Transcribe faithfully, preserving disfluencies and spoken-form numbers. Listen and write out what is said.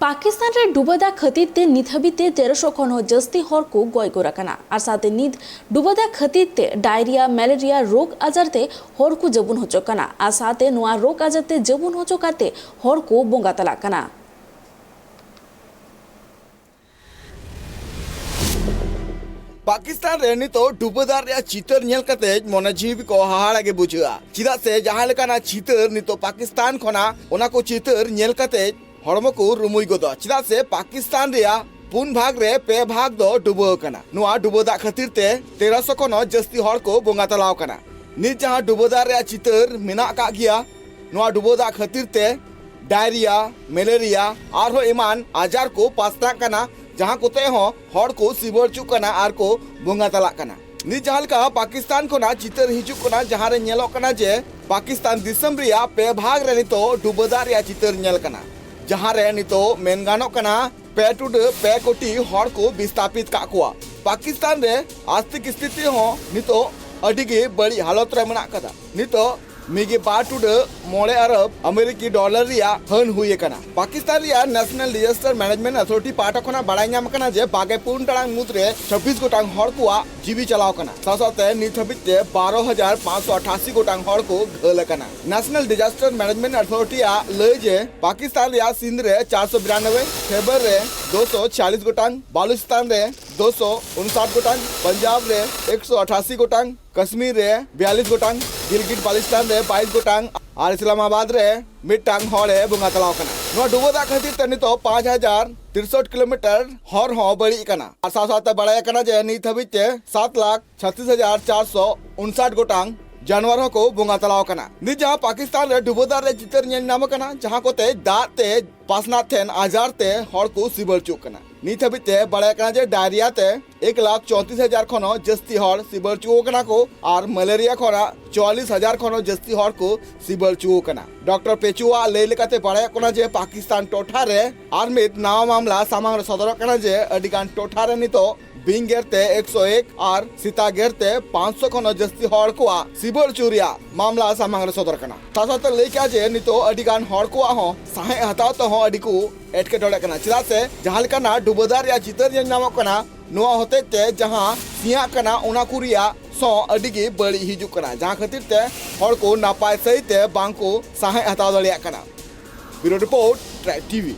ᱯᱟᱠᱤᱥᱛᱟᱱ ᱨᱮ ᱰᱩᱵᱟᱹ ᱫᱟᱜ ᱠᱷᱟᱹᱛᱤᱨ ᱛᱮ ᱱᱤᱛ ᱦᱟᱹᱵᱤᱡ ᱛᱮ ᱛᱮᱨᱚᱥᱚ ᱠᱷᱚᱱ ᱦᱚᱸ ᱡᱟᱹᱥᱛᱤ ᱦᱚᱲ ᱠᱚ ᱜᱚᱡ ᱜᱚᱫ ᱟᱠᱟᱱᱟ᱾ ᱟᱨ ᱥᱟᱶᱛᱮ ᱱᱤᱛ ᱰᱩᱵᱟᱹ ᱫᱟᱜ ᱠᱷᱟᱹᱛᱤᱨ ᱛᱮ ᱰᱟᱭᱨᱤᱭᱟ, ᱢᱮᱞᱮᱨᱤᱭᱟ ᱨᱳᱜᱽ ᱟᱡᱟᱨ ᱛᱮ ᱦᱚᱲ ᱠᱚ ᱡᱟᱹᱵᱩᱱ ᱦᱚᱪᱚᱜ ᱠᱟᱱᱟ᱾ ᱟᱨ ᱥᱟᱶᱛᱮ ᱱᱚᱣᱟ ᱨᱳᱜᱽ ᱟᱡᱟᱨ ᱛᱮ ᱡᱟᱹᱵᱩᱱ ᱦᱚᱪᱚ ᱠᱟᱛᱮ ᱦᱚᱲ ᱠᱚ ᱵᱚᱸᱜᱟ ᱛᱟᱞᱟᱜ ᱠᱟᱱᱟ᱾ ᱯᱟᱠᱤᱥᱛᱟᱱ ᱨᱮ ᱱᱤᱛᱚᱜ ᱰᱩᱵᱟᱹ ᱫᱟᱜ ᱨᱮᱭᱟᱜ ᱪᱤᱛᱟᱹᱨ ᱧᱮᱞ ᱠᱟᱛᱮ ᱢᱚᱱᱮ ᱡᱤᱣᱤ ᱠᱚ ᱦᱟᱦᱟᱲᱟ ᱜᱮ ᱵᱩᱡᱷᱟᱹᱜᱼᱟ᱾ ᱪᱮᱫᱟᱜ ᱥᱮ ᱡᱟᱦᱟᱸ ᱞᱮᱠᱟᱱᱟᱜ ᱪᱤᱛᱟᱹᱨ ᱱᱤᱛᱚᱜ ᱯᱟᱠᱤᱥᱛᱟᱱ ᱠᱷᱚᱱᱟᱜ, ᱚᱱᱟ ᱠᱚ ᱪᱤᱛᱟᱹᱨ ᱧᱮᱞ ᱠᱟᱛᱮ ᱦᱚᱲᱢᱚ ᱠᱚ ᱨᱩᱢᱩᱭ ᱜᱚᱫᱚᱜᱼᱟ᱾ ᱪᱮᱫᱟᱜ ᱥᱮ ᱯᱟᱠᱤᱥᱛᱟᱱ ᱨᱮᱭᱟᱜ ᱯᱩᱱ ᱵᱷᱟᱜᱽ ᱨᱮ ᱯᱮ ᱵᱷᱟᱜᱽ ᱫᱚ ᱰᱩᱵᱟᱹ ᱟᱠᱟᱱᱟ᱾ ᱱᱚᱣᱟ ᱰᱩᱵᱟᱹ ᱫᱟᱜ ᱠᱷᱟᱹᱛᱤᱨ ᱛᱮ ᱛᱮᱨᱚᱥᱚ ᱠᱷᱚᱱ ᱦᱚᱸ ᱡᱟᱹᱥᱛᱤ ᱦᱚᱲ ᱠᱚ ᱵᱚᱸᱜᱟ ᱛᱟᱞᱟᱣ ᱟᱠᱟᱱᱟ᱾ ᱱᱤᱛ ᱡᱟᱦᱟᱸ ᱰᱩᱵᱟᱹ ᱫᱟᱜ ᱨᱮᱭᱟᱜ ᱪᱤᱛᱟᱹᱨ ᱢᱮᱱᱟᱜ ᱟᱠᱟᱫ ᱜᱮᱭᱟ, ᱱᱚᱣᱟ ᱰᱩᱵᱟᱹ ᱫᱟᱜ ᱠᱷᱟᱹᱛᱤᱨ ᱛᱮ ᱰᱟᱭᱨᱤᱭᱟ, ᱢᱮᱞᱮᱨᱤᱭᱟ ᱟᱨᱦᱚᱸ ᱮᱢᱟᱱ ᱟᱡᱟᱨ ᱠᱚ ᱯᱟᱥᱱᱟᱜ ᱠᱟᱱᱟ, ᱡᱟᱦᱟᱸ ᱠᱚᱛᱮ ᱦᱚᱸ ᱦᱚᱲ ᱠᱚ ᱥᱤᱵᱟᱹᱲ ᱦᱚᱪᱚᱜ ᱠᱟᱱᱟ ᱟᱨ ᱠᱚ ᱵᱚᱸᱜᱟ ᱛᱟᱞᱟᱜ ᱠᱟᱱᱟ᱾ ᱱᱤᱛ ᱡᱟᱦᱟᱸ ᱞᱮᱠᱟ ᱯᱟᱠᱤᱥᱛᱟᱱ ᱠᱷᱚᱱᱟᱜ ᱪᱤᱛᱟᱹᱨ ᱦᱤᱡᱩᱜ ᱠᱟᱱᱟ, ᱡᱟᱦᱟᱸ ᱨᱮ ᱧᱮᱞᱚᱜ ᱠᱟᱱᱟ ᱡᱮ ᱯᱟᱠᱤᱥᱛᱟᱱ ᱫᱤᱥᱚᱢ ᱨᱮᱭᱟᱜ ᱯᱮ ᱵᱷᱟᱜᱽ ᱨᱮ ᱱᱤᱛᱚᱜ ᱰᱩᱵᱟᱹ ᱫᱟᱜ ᱨᱮᱭᱟᱜ ᱪᱤᱛᱟᱹᱨ ᱧᱮᱞ ᱠᱟᱱᱟ, ᱡᱟᱦᱟᱸ ᱨᱮ ᱱᱤᱛᱚᱜ ᱢᱮᱱ ᱜᱟᱱᱚᱜ ᱠᱟᱱᱟ ᱯᱮ ᱴᱩᱰᱟᱹ ᱯᱮ ᱠᱳᱴᱤ ᱦᱚᱲ ᱠᱚ ᱵᱤᱥᱛᱟᱯᱤᱛ ᱠᱟᱜ ᱠᱚᱣᱟ᱾ ᱯᱟᱠᱤᱥᱛᱟᱱ ᱨᱮ ᱟᱨᱛᱷᱤᱠ ᱥᱛᱷᱤᱛᱤ ᱦᱚᱸ ᱱᱤᱛᱚᱜ ᱟᱹᱰᱤ ᱜᱮ ᱵᱟᱹᱲᱤᱡ ᱦᱟᱞᱚᱛ ᱨᱮ ᱢᱮᱱᱟᱜ ᱠᱟᱫᱟ᱾ ᱱᱤᱛᱚᱜ ᱢᱤᱜᱮ ᱵᱟᱨ ᱴᱩᱰᱟᱹ ᱢᱚᱬᱮ ᱟᱨᱚᱵ ᱟᱢᱮᱨᱤᱠᱤ ᱰᱚᱞᱟᱨ ᱨᱮᱭᱟᱜ ᱦᱟᱹᱱ ᱦᱩᱭ ᱟᱠᱟᱱᱟ᱾ ᱯᱟᱠᱤᱥᱛᱟᱱ ᱨᱮᱭᱟᱜ ᱱᱮᱥᱱᱟᱞ ᱰᱤᱡᱟᱥᱴᱟᱨ ᱢᱮᱱᱮᱡᱢᱮᱱᱴ ᱟᱛᱷᱚᱨᱤᱴᱤ ᱯᱟᱦᱴᱟ ᱠᱷᱚᱱᱟᱜ ᱵᱟᱲᱟᱭ ᱧᱟᱢ ᱟᱠᱟᱱᱟ ᱡᱮ ᱵᱟᱜᱮ ᱯᱩᱱ ᱴᱟᱲᱟᱝ ᱢᱩᱫᱽᱨᱮ ᱪᱷᱟᱵᱵᱤᱥ ᱜᱚᱴᱟᱝ ᱦᱚᱲ ᱠᱚᱣᱟᱜ ᱡᱤᱣᱤ ᱪᱟᱞᱟᱣ ᱟᱠᱟᱱᱟ᱾ ᱥᱟᱶ ᱥᱟᱶᱛᱮ ᱱᱤᱛ ᱦᱟᱹᱵᱤᱡ ᱛᱮ ᱵᱟᱨᱚ ᱦᱟᱡᱟᱨ ᱯᱟᱸᱪᱥᱚ ᱟᱴᱷᱟᱥᱤ ᱜᱚᱴᱟᱝ ᱦᱚᱲ ᱠᱚ ᱜᱷᱟᱹᱞ ᱟᱠᱟᱱᱟ᱾ ᱱᱮᱥᱱᱟᱞ ᱰᱤᱡᱟᱥᱴᱟᱨ ᱢᱮᱱᱮᱡᱢᱮᱱᱴ ᱟᱛᱷᱚᱨᱤᱴᱤ ᱟᱜ ᱞᱟᱹᱭ ᱡᱮ ᱯᱟᱠᱤᱥᱛᱟᱱ ᱨᱮᱭᱟᱜ ᱥᱤᱱᱫᱷ ᱨᱮ ᱪᱟᱨᱥᱚ ᱵᱤᱨᱟᱱᱚᱵᱵᱳᱭ, ᱠᱷᱮᱵᱟᱨ ᱨᱮ ᱫᱩᱥᱚ ᱪᱷᱤᱭᱟᱞᱤᱥ ᱜᱚᱴᱟᱝ, ᱵᱟᱞᱩᱪᱤᱥᱛᱟᱱ ᱨᱮ ᱫᱩᱥᱚ ᱩᱱᱥᱟᱴ ᱜᱚᱴᱟᱝ, ᱯᱚᱧᱡᱟᱵᱽ ᱨᱮ ᱮᱠᱥᱚ ᱟᱴᱷᱟᱥᱤ ᱜᱚᱴᱟᱝ, ᱠᱟᱥᱢᱤᱨ ᱨᱮ ᱵᱤᱭᱟᱞᱤᱥ ᱜᱚᱴᱟᱝ, ᱜᱤᱞᱜᱤᱴ ᱵᱟᱞᱤᱥᱛᱟᱱ ᱨᱮ ᱵᱟᱭᱤᱥ ᱜᱚᱴᱟᱝ ᱟᱨ ᱤᱥᱞᱟᱢᱟᱵᱟᱫᱽ ᱨᱮ ᱢᱤᱫᱴᱟᱝ ᱦᱚᱲᱮ ᱵᱚᱸᱜᱟ ᱛᱟᱞᱟᱣ ᱠᱟᱱᱟ᱾ ᱱᱚᱣᱟ ᱰᱩᱵᱟᱹ ᱫᱟᱜ ᱠᱷᱟᱹᱛᱤᱨ ᱛᱮ ᱱᱤᱛᱚᱜ ᱯᱟᱸᱪ ᱦᱟᱡᱟᱨ ᱛᱤᱨᱥᱚᱴ ᱠᱤᱞᱳᱢᱤᱴᱟᱨ ᱦᱚᱨ ᱦᱚᱸ ᱵᱟᱹᱲᱤᱡ ᱟᱠᱟᱱᱟ᱾ ᱟᱨ ᱥᱟᱶ ᱥᱟᱶᱛᱮ ᱵᱟᱲᱟᱭ ᱟᱠᱟᱱᱟ ᱡᱮ ᱱᱤᱛ ᱦᱟᱹᱵᱤᱡ ᱛᱮ ᱥᱟᱛ ᱞᱟᱠᱷ ᱪᱷᱟᱛᱤᱥ ᱦᱟᱡᱟᱨ ᱪᱟᱨᱥᱚ ᱩᱱᱥᱟᱴ ᱜᱚᱴᱟᱝ ᱡᱟᱱᱣᱟᱨ ᱦᱚᱸᱠᱚ ᱵᱚᱸᱜᱟ ᱛᱟᱞᱟᱣ ᱟᱠᱟᱱᱟ᱾ ᱱᱤᱛ ᱡᱟᱦᱟᱸ ᱯᱟᱠᱤᱥᱛᱟᱱ ᱨᱮ ᱰᱩᱵᱟᱹ ᱫᱟᱜ ᱨᱮ ᱪᱤᱛᱟᱹᱨ ᱧᱮᱞ ᱧᱟᱢ ᱟᱠᱟᱱᱟ, ᱡᱟᱦᱟᱸ ᱠᱚᱛᱮ ᱫᱟᱜ ᱛᱮ ᱯᱟᱥᱱᱟᱜ ᱛᱟᱦᱮᱱ ᱟᱡᱟᱨ ᱛᱮ ᱦᱚᱲ ᱠᱚ ᱥᱤᱵᱟᱹᱲ ᱦᱚᱪᱚᱜ ᱠᱟᱱᱟ᱾ ᱱᱤᱛ ᱦᱟᱹᱵᱤᱡ ᱛᱮ ᱵᱟᱲᱟᱭ ᱠᱟᱱᱟ ᱡᱮ ᱰᱟᱭᱨᱤᱭᱟ ᱛᱮ ᱮᱠ ᱞᱟᱠᱷ ᱪᱚᱣᱛᱨᱤᱥ ᱦᱟᱡᱟᱨ ᱠᱷᱚᱱ ᱦᱚᱸ ᱡᱟᱹᱥᱛᱤ ᱦᱚᱲ ᱥᱤᱵᱟᱹᱲ ᱦᱚᱪᱚ ᱟᱠᱟᱱᱟ ᱠᱚ ᱟᱨ ᱢᱟᱞᱮᱨᱤᱭᱟ ᱠᱷᱚᱱᱟᱜ ᱪᱩᱣᱟᱞᱤᱥ ᱦᱟᱡᱟᱨ ᱠᱷᱚᱱ ᱦᱚᱸ ᱡᱟᱹᱥᱛᱤ ᱦᱚᱲ ᱠᱚ ᱥᱤᱵᱟᱹᱲ ᱦᱚᱪᱚ ᱟᱠᱟᱱᱟ᱾ ᱰᱚᱠᱴᱚᱨ ᱯᱮᱪᱩᱣᱟᱜ ᱞᱟᱹᱭ ᱞᱮᱠᱟᱛᱮ ᱵᱟᱲᱟᱭᱚᱜ ᱠᱟᱱᱟ ᱡᱮ ᱯᱟᱠᱤᱥᱛᱟᱱ ᱴᱚᱴᱷᱟ ᱨᱮ ᱟᱨ ᱢᱤᱫ ᱱᱟᱣᱟ ᱢᱟᱢᱞᱟ ᱥᱟᱢᱟᱝ ᱨᱮ ᱥᱚᱫᱚᱨᱚᱜ ᱠᱟᱱᱟ ᱡᱮ ᱟᱹᱰᱤ ᱜᱟᱱ ᱴᱚᱴᱷᱟ ᱨᱮ ᱱᱤᱛᱚᱜ ᱵᱤᱧ ᱜᱮᱨ ᱛᱮ ᱮᱠᱥᱚ ᱮᱠ ᱟᱨ ᱥᱮᱛᱟ ᱜᱮᱨ ᱛᱮ ᱯᱟᱸᱪᱥᱚ ᱠᱷᱚᱱ ᱦᱚᱸ ᱡᱟᱹᱥᱛᱤ ᱦᱚᱲ ᱠᱚᱣᱟᱜ ᱥᱤᱵᱟᱹᱲ ᱦᱚᱪᱚ ᱨᱮᱭᱟᱜ ᱢᱟᱢᱞᱟ ᱥᱟᱢᱟᱝ ᱨᱮ ᱥᱚᱫᱚᱨ ᱠᱟᱱᱟ᱾ ᱥᱟᱶ ᱥᱟᱶᱛᱮ ᱞᱟᱹᱭ ᱠᱮᱫᱼᱟ ᱡᱮ ᱱᱤᱛᱚᱜ ᱟᱹᱰᱤ ᱜᱟᱱ ᱦᱚᱲ ᱠᱚᱣᱟᱜ ᱦᱚᱸ ᱥᱟᱸᱦᱮᱫ ᱦᱟᱛᱟᱣ ᱛᱮᱦᱚᱸ ᱟᱹᱰᱤ ᱠᱚ ᱮᱴᱠᱮᱴᱚᱬᱮᱜ ᱠᱟᱱᱟ, ᱪᱮᱫᱟᱜ ᱥᱮ ᱡᱟᱦᱟᱸ ᱞᱮᱠᱟᱱᱟᱜ ᱰᱩᱵᱟᱹ ᱫᱟᱜ ᱨᱮᱭᱟᱜ ᱪᱤᱛᱟᱹᱨ ᱧᱮᱞ ᱧᱟᱢᱚᱜ ᱠᱟᱱᱟ, ᱱᱚᱣᱟ ᱦᱚᱛᱮᱡ ᱛᱮ ᱡᱟᱦᱟᱸ ᱥᱮᱭᱟᱜ ᱠᱟᱱᱟ ᱚᱱᱟ ᱠᱚ ᱨᱮᱭᱟᱜ ᱥᱚ ᱟᱹᱰᱤ ᱜᱮ ᱵᱟᱹᱲᱤᱡ ᱦᱤᱡᱩᱜ ᱠᱟᱱᱟ, ᱡᱟᱦᱟᱸ ᱠᱷᱟᱹᱛᱤᱨ ᱛᱮ ᱦᱚᱲ ᱠᱚ ᱱᱟᱯᱟᱭ ᱥᱟᱹᱦᱤᱡ ᱛᱮ ᱵᱟᱝ ᱠᱚ ᱥᱟᱸᱦᱮᱫ ᱦᱟᱛᱟᱣ ᱫᱟᱲᱮᱭᱟᱜ ᱠᱟᱱᱟ᱾ ᱵᱤᱭᱩᱨᱳ ᱨᱤᱯᱳᱨᱴ, ᱴᱨᱟᱭᱤᱵᱽ ᱴᱤᱵᱷᱤ᱾